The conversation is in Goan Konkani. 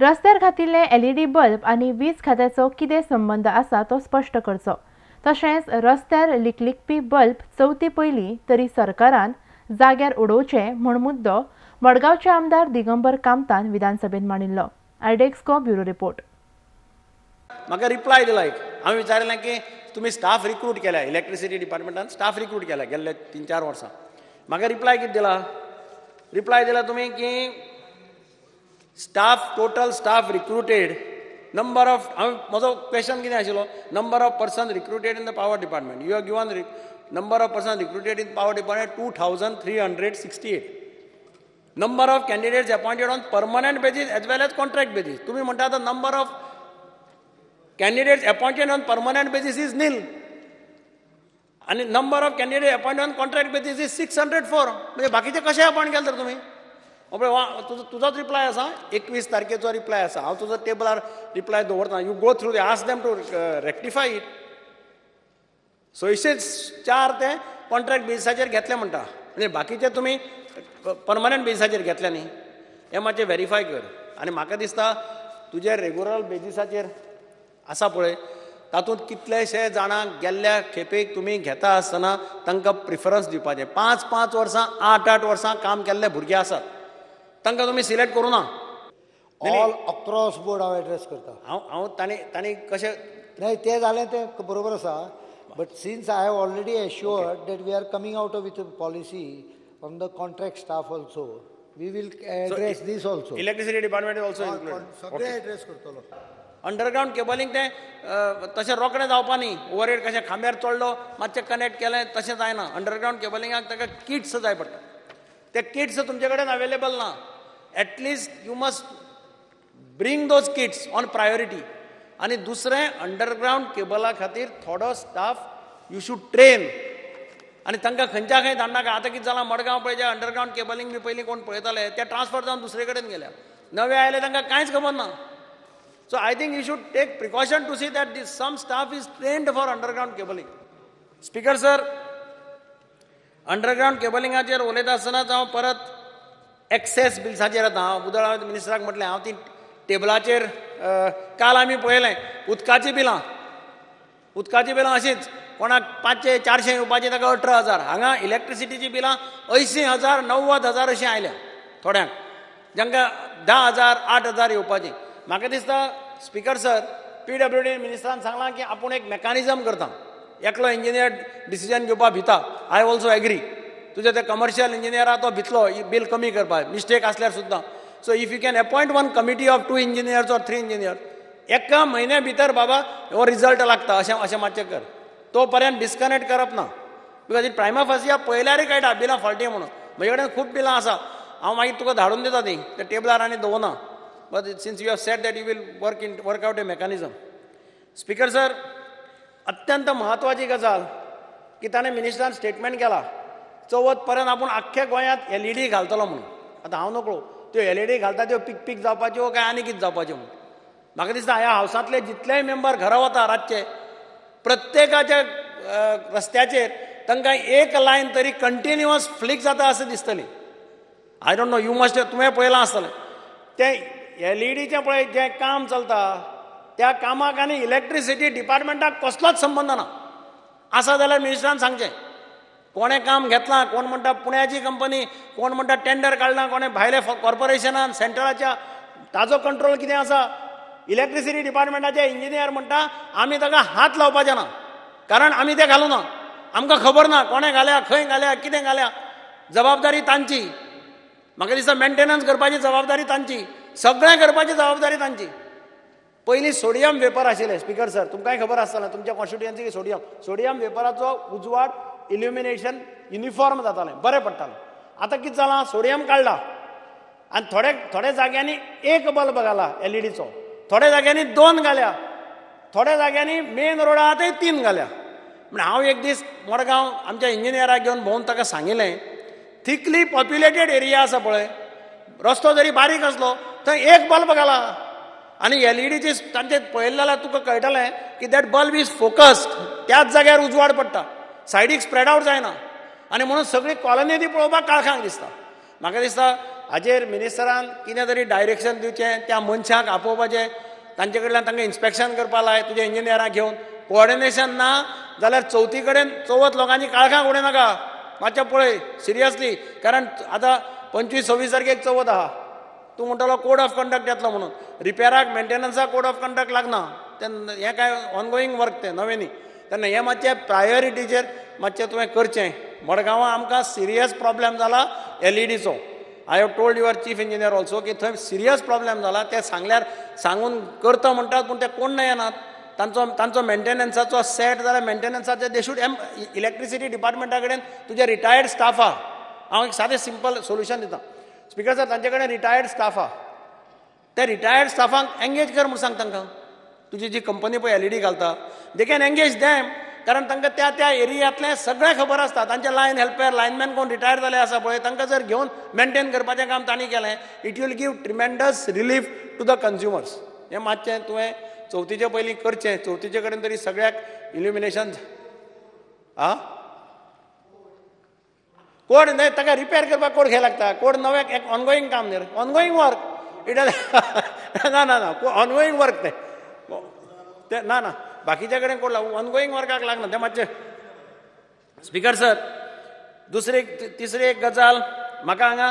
रस्त्यार घातिल्ले एलईडी बल्ब आनी वीज खात्याचो कितें संबंद आसा तो स्पश्ट करचो. तशेंच रस्त्यार लिकलिकपी बल्ब चवथी पयलीं तरी सरकारान जाग्यार उडोवचे म्हूण मुद्दो मडगांवचे आमदार दिगंबर कामतान विधानसभेत मांडिल्लो. आयडेक्सको ब्युरो रिपोर्ट. म्हाका रिप्लाय दिला एक, हांवें विचारलें की तुमी स्टाफ रिक्रूट केल्या, इलेक्ट्रिसिटी डिपार्टमेंटान स्टाफ रिक्रूट केल्या गेल्ले 3-4 वर्सां. म्हाका रिप्लाय कितें दिला? रिप्लाय दिला तुमी की staff, total staff recruited number of, हांवें म्हजो क्वेश्चन कितें आशिल्लो, number of person recruited in the power department. You have given number of person recruited in power department 2368. Number of candidates appointed on permanent basis as well as contract basis. तुमी म्हणटा आतां number of candidates appointed on permanent basis is nil आनी number of candidate appointed on contract basis is 604. म्हणजे बाकीचे कशे अपॉयंट केले तर तुमी? पळय तुजोच रिप्लाय आसा, 21 तारखेचो रिप्लाय आसा. हांव तुजो टेबलार रिप्लाय दवरता. You go through, ask them to rectify it. 604 ते कॉन्ट्रॅक्ट बेजिसाचेर घेतले म्हणटा, म्हणजे बाकीचे तुमी परमनंट बेजिसाचेर घेतले न्ही. हें मातशें वेरीफाय कर. आनी म्हाका दिसता तुजे रेगुलर बेजिसाचेर आसा पळय तातूंत कितलेशे जाणांक गेल्ल्या खेपेक तुमी घेता आसतना तांकां प्रिफरन्स दिवपाचें. 5-5 वर्सां 8-8 वर्सां काम केल्ले भुरगे आसात, तांकां तुमी सिलेक्ट करूं ना. ऑल अक्रॉस बोर्ड हांव एड्रेस करता. हांव हांव तांणी तांणी कशें नाही तें जालें तें बरोबर आसा, but since I have already assured that we are coming out with a policy on the contract staff also, we will address this also. Electricity department is also included. सगळें एड्रेस करतलो. अंडरग्रावंड केबलिंग तें तशें रोखडें जावपा न्ही. ओवरहेड कशें खांब्यार चडलो मातशें कनेक्ट केलें तशें जायना. अंडरग्रावंड केबलिंगाक ताका किट्स जाय पडटा, ते किट्स तुमचे कडेन अवेलेबल ना. At least you must bring those kits on priority. आनी दुसरें, अंडरग्रावंड केबला खातीर थोडो स्टाफ you should train. आनी तांकां खंयच्या खंय धाडनाका. आतां कितें जालां, मडगांव पळय जे अंडरग्रावंड केबलिंग बी पयलीं कोण पळयताले ते ट्रान्सफर जावन दुसरे कडेन गेल्या, नवे आयले तांकां कांयच खबर ना. So I think you should take precaution to see that this some staff is trained for underground cabling. Speaker sir, underground केबलिंगाचेर उलयता आसतनाच हांव परत एक्सेस बिल्साचेर येता. हांव उदळ हांवें मिनिस्टराक म्हटलें, हांव ती टेबलाचेर काल आमी पळयलें उदकाचीं बिलां, उदकाचीं बिलां अशींच कोणाक 500-400 येवपाचीं ताका 18,000. हांगा इलेक्ट्रिसिटीचीं बिलां 80,000 90,000 अशीं आयल्या थोड्यांक, जांकां 10,000 8,000 येवपाचीं. म्हाका दिसता स्पीकर सर, PWD मिनिस्टरान सांगलां की आपूण एक मेकॅनिजम करता, एकलो इंजिनियर डिसिजन घेवपाक भिता. I also agree. तुजे ते कमर्शियल इंजिनियर आहा तो भितलो बील कमी करपाक, मिस्टेक आसल्यार सुद्दां. So if you can appoint one committee of 2 engineers or 3 engineers, एका म्हयन्या भितर बाबा हो रिजल्ट लागता अशें अशें मातशें कर. तो पर्यंत डिस्कनेक्ट करप ना, because it प्रायमा फासिया पळयल्यारय कळटा बिलां फॉल्टी म्हणून. म्हजे कडेन खूब बिलां आसा, हांव मागीर तुका धाडून दिता तीं, त्या टेबलार आनी दवरना. But since you have said that you will work out a mechanism. Speaker sir, अत्यंत म्हत्वाची गजाल की ताणें मिनिस्टरान स्टेटमेंट केला चवथ पर्यंत आपूण आख्ख्या गोंयांत LED घालतलो म्हणून. आतां हांव नकळो त्यो LED घालता त्यो पीक पीक जावपाच्यो काय आनी कितें जावपाच्यो म्हणून. म्हाका दिसता ह्या हावसांतले जितलेय मेंबर घरा वता रातचे, प्रत्येकाच्या रस्त्याचेर तांकां एक लायन तरी कंटिन्युअस फ्लिक जाता अशें दिसतली. I don't know, you must, तुवें पळयलां आसतलें तें LEDचें पळय जें काम चलता त्या कामाक आनी इलेक्ट्रिसिटी डिपार्टमेंटाक कसलोच संबंद ना. आसा जाल्यार मिनिस्टरान सांगचें कोणें काम घेतलां, कोण म्हणटा पुण्याची कंपनी, कोण म्हणटा टेंडर काडलां, कोणें भायले कॉर्पोरेशनान सेंट्रलाच्या, ताजो कंट्रोल कितें आसा. इलेक्ट्रिसिटी डिपार्टमेंटाचे इंजिनियर म्हणटा आमी ताका हात लावपाचे ना, कारण आमी ते घालूं ना, आमकां खबर ना कोणें घाल्या, खंय घाल्या, कितें घाल्या. जबाबदारी तांची. म्हाका दिसता मेंटेनन्स करपाची जबाबदारी तांची, सगळें करपाची जबाबदारी तांची. पयलीं सोडियम वेपर आशिल्लें स्पीकर सर, तुमकांय खबर आसतलें तुमच्या कॉन्स्टिट्युएन्सी सोडियम, सोडियम वेपराचो उजवाड इल्युमिनेशन युनिफॉर्म जातालें, बरें पडटालें. आतां कितें जालां, सोडियम काडला आनी थोडे थोड्या जाग्यांनी एक बल्ब घाला LEDचो, थोड्या जाग्यांनी 2 घाल्या, थोड्या जाग्यांनी मेन रोडा थंय 3 घाल्या. म्हण हांव एक दीस मडगांव आमच्या इंजिनियराक घेवन भोंवन ताका सांगिल्लें, थिकली पॉप्युलेटेड एरिया आसा पळय, रस्तो जरी बारीक आसलो थंय एक बल्ब घाला आनी LEDची तांचे पळयलें जाल्यार तुका कळटलें की that bulb is focused, त्याच जाग्यार उजवाड पडटा, सायडीक स्प्रेड आवट जायना, आनी म्हणून सगळी कॉलनी ती पळोवपाक काळखांक दिसता. म्हाका दिसता हाजेर मिनिस्टरान कितें तरी डायरेक्शन दिवचें, त्या मनशांक आपोवपाचें, तांचे कडल्यान तांकां इन्स्पेक्शन करपा लाय तुज्या इंजिनियराक घेवन. कोऑर्डिनेशन ना जाल्यार चवथी कडेन चवथ लोकांची काळखां उडय नाका, मातशें पळय सिरियसली. कारण आतां 25-26 तारखेक चवथ आहा, तूं म्हणटलो कोड ऑफ कंडक्ट येतलो म्हणून, रिपेराक मेंटेनन्साक कोड ऑफ कंडक्ट लागना, तें हें कांय ऑनगोईंग वर्क तें नवें न्ही. तेन्ना हें मातशें प्रायोरिटीचेर मातशें तुवें करचें. मडगांवां आमकां सिरियस प्रॉब्लेम जाला एलईडीचो. I have told your chief engineer also की थंय सिरियस प्रॉब्लेम जाला, ते सांगल्यार सांगून करता म्हणटात पूण ते कोण ना येनात. तांचो तांचो मेंटेनन्साचो सेट जाल्यार मेंटेनन्साचे they should M electricity डिपार्टमेंटा कडेन तुजे रिटायर्ड स्टाफ आहा. हांव एक सादें सिंपल सोल्युशन दिता स्पिकर सर, तांचे कडेन रिटायर्ड स्टाफ आहा, त्या रिटायर्ड स्टाफांक एंगेज कर म्हूण सांग तांकां. तुजी जी कंपनी पळय एलईडी घालता, they can engage them, कारण तांकां त्या त्या एरियांतलें सगळें खबर आसता. तांचे लायन हेल्पर लायनमॅन कोण रिटायर जाले आसा पळय, तांकां जर घेवन मेंटेन करपाचें काम तांणी केलें, it will give tremendous relief to the consumers. हें मातशें तुवें चवथीचे पयलीं करचें, चवथीचे कडेन तरी सगळ्याक इल्युमिनेशन. आ कोड न्हय, ताका रिपेर करपाक कोड घे लागता, कोड नवें एक ऑनगोईंग काम न्ही, ऑनगोईंग वर्क it. ना ना ना, ऑनगोईंग वर्क तें तें ना ना, बाकीच्या कडेन कोड लागू ऑनगोईंग वर्काक लागना तें मातशें. स्पिकर सर, दुसरी तिसरी एक गजाल म्हाका हांगा